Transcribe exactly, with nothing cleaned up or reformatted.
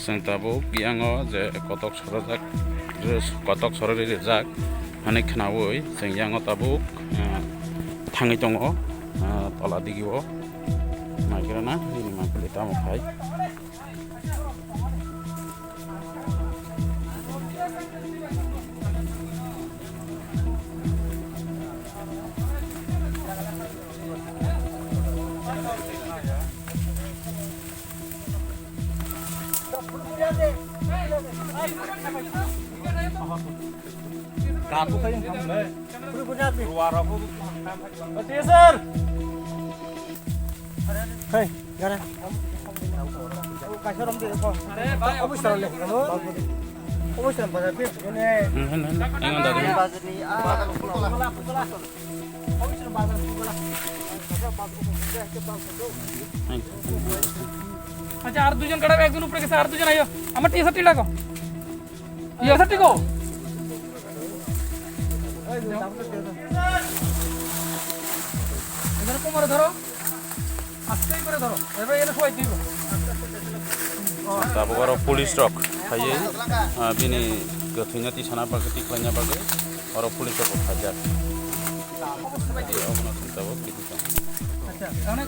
Chwng tabuk yango je kotok sorajak, kotok sorari rijak, hani khnaui chwng yango tabuk, ah, thangwi tongo, ah, tola digio. Naigrana, bini mangpili tamo khai. Sir! Hey, gara. Kaisa rom de ko. Are bhai, obis rom le. Obis rom bazar pe. Hwn, hwn, hwn. Engon dadu. Bazar ni, ah. আচ্ছা, আর দুজন কাটাবে, একজন উপরে গেছে, আর দুজন আইও। আমার T shirt T লাগো। ইয়ে শার্ট টিকো। এখানে কোমরে ধরো। আস্তে করে ধরো। এবার এখানে সবাই দিব। Tabuk oro police rok phaiwi, ah, bini kwthwino tisana bagwi, tikhlaina bagwi oro police rok khaijak. Obono chwng tabuk bini tong. আচ্ছা, তাহলে